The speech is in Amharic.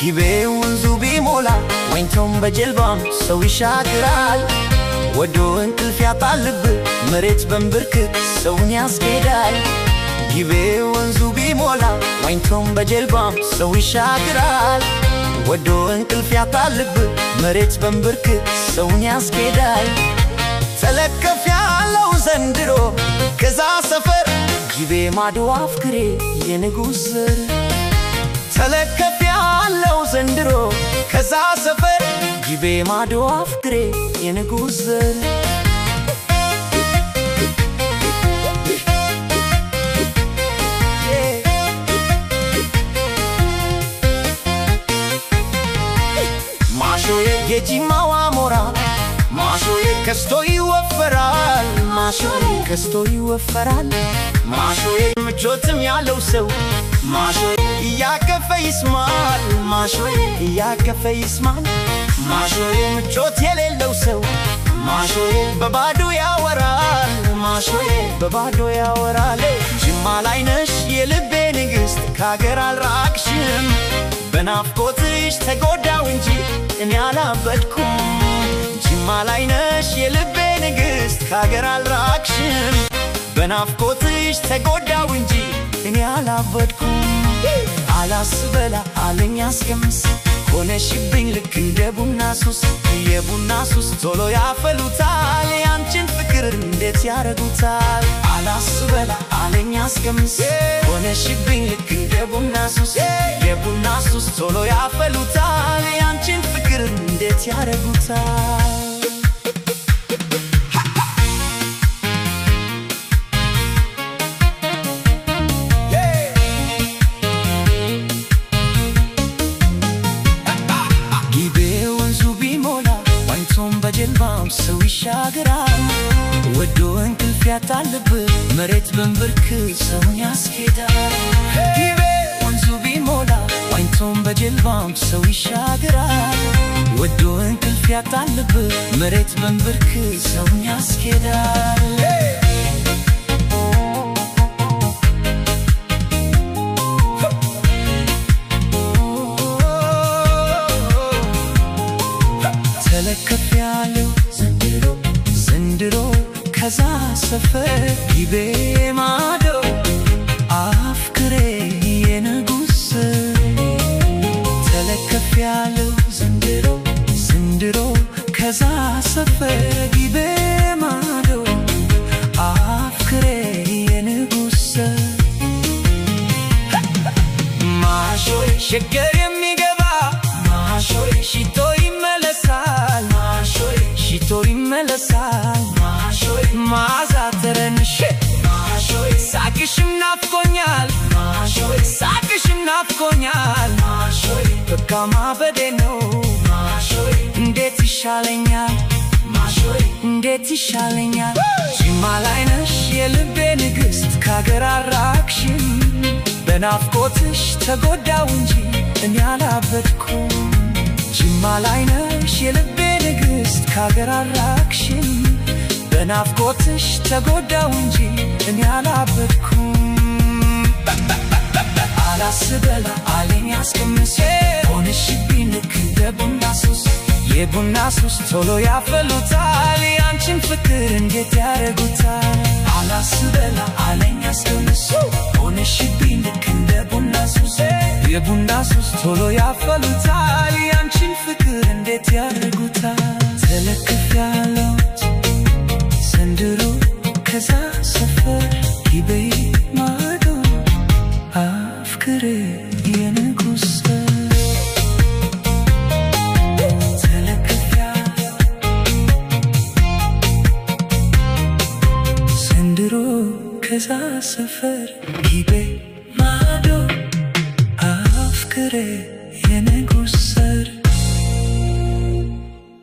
ጊቤ ወንዙ ቢሞላ ዋኝቶም በጀልባም ሰው ይሻግራል። ወዶ እንቅልፍ ያጣል ልብ መሬት በንብርክክ ሰውን ያስኬዳል። ጊቤ ወንዙ ቢሞላ ዋኝቶም በጀልባም ሰው ይሻግራል። ወዶ እንቅልፍ ያጣል ልብ መሬት በንብርክክ ሰውን ያስኬዳል። ተለከፍ ያለው ዘንድሮ ከዛ ሰፈር ጊቤ ማዶ አፍክሬ የንጉሥ ዘር። ተለከፍ ያለው ዘንድሮ ከዛ ሰፈር ጊቤ ማዶ አፍክሬ የንጉሥ ዘር። ማሾዬ የጂማዋ ሞራ ማሾዬ ከስቶ ይወፈራል። ማሾዬ ከስቶ ይወፈራል። ማሾዬ ምቾትም ያለው ሰው ማሾዬ እያቀፈ ይስማል። ማሾዬ እያቀፈ ይስማል። ማሾዬ ምቾት የሌለው ሰው ማሾዬ በባዶ ያወራል። ማሾዬ በባዶ ያወራል። ጅማ ላይ ነሽ የልቤ ንግሥት ከሀገር አልራቅሽም። በናፍቆትሽ ተጎዳው እንጂ እኔ አላበድኩም። ጅማ ላይ ነሽ የልቤ ንግሥት ከሀገር አልራቅሽም። በናፍቆትሽ ተጎዳው እንጂ እኔ አላበድኩም። አላስበላ አለኝ አስቀምስ ሆነሽብኝ ልክ እንደ ቡና ሱስ። የቡና ሱስ ቶሎ ያፈሉታል ያንቺን ፍቅር እንዴት ያረጉታል። አላስበላ አለኝ አስቀምስ ሆነሽብኝ ልክ እንደ ቡና ሱስ። የቡና ሱስ ቶሎ ያፈሉታል ያንቺን ፍቅር እንዴት ያረጉታል። ጊቤ ወንዙ ቢሞላ ዋኝቶም በጀልባም ሰው ይሻገራል። ወዶ እንቅልፍ ያጣል ልብ መሬት በንብርክ ሰውን ያስኬዳል። ጊቤ ወንዙ ቢሞላ ዋኝቶም በጀልባም ሰው ይሻገራል። ወዶ እንቅልፍ ያጣል ልብ መሬት በንብርክ ሰውን ያስኬዳል። ተለከፍ ያለው ዘንድሮ ዘንድሮ ከዛ ሰፈር ጊቤ ማዶ አፍክሬ የንጉሥ። ተለከፍ ያለው ዘንድሮ ዘንድሮ ከዛ ሰፈር ጊቤ ማዶ አፍክሬ የንጉሥ። ማሾዬ ሸገር የሚገባ ማሾዬ ሽቶ ይመለሳል። ማሾዬ ሽቶ ይመለሳል። ማሾዬ መዓዛ ጠረንሽ ማሾዬ ሳቅሽም ናፍቆኛል። ማሾዬ ሳቅሽም ናፍቆኛል። ማሾዬ በቃ ማበዴ ነው። ማሾዬ እንዴት ይሻለኛል። ማሾዬ እንዴት ይሻለኛል። ጅማ ላይ ነሽ የልቤ ንግሥት ከሀገር አልራቅሽም። በናፍቆትሽ ተጎዳው እንጂ እኔ አላበድኩም። ጅማ ላይ ነሽ የልቤ ንግሥት ከሀገር አልራቅሽም። በናፍቆትሽ ተጎዳው እንጂ እኔ አላበድኩም። አላስበላ አለኝ አስቀምስ ሆነሽብኝ ልክ እንደ ቡና ሱስ። የቡና ሱስ ቶሎ ያፈሉታል ያንቺን ፍቅር እንዴት ያረጉታል። አላስበላ አለኝ አስቀምስ ሆነሽብኝ ልክ እንደ ቡና ሱስ። የቡና ሱስ ቶሎ ያፈሉታል ያንቺን ፍቅር እንዴት ያረጉታል። ተለክፍ ያለው ዘንድሮ ከዛ ሰፈር ጊቤ ማዶ አፍክሬ የንጉሥ። ተለክፍ ያለው ዘንድሮ ከዛ ሰፈር ጊቤ ማዶ አፍክሬ ስሬ የንጉሥ ዘር።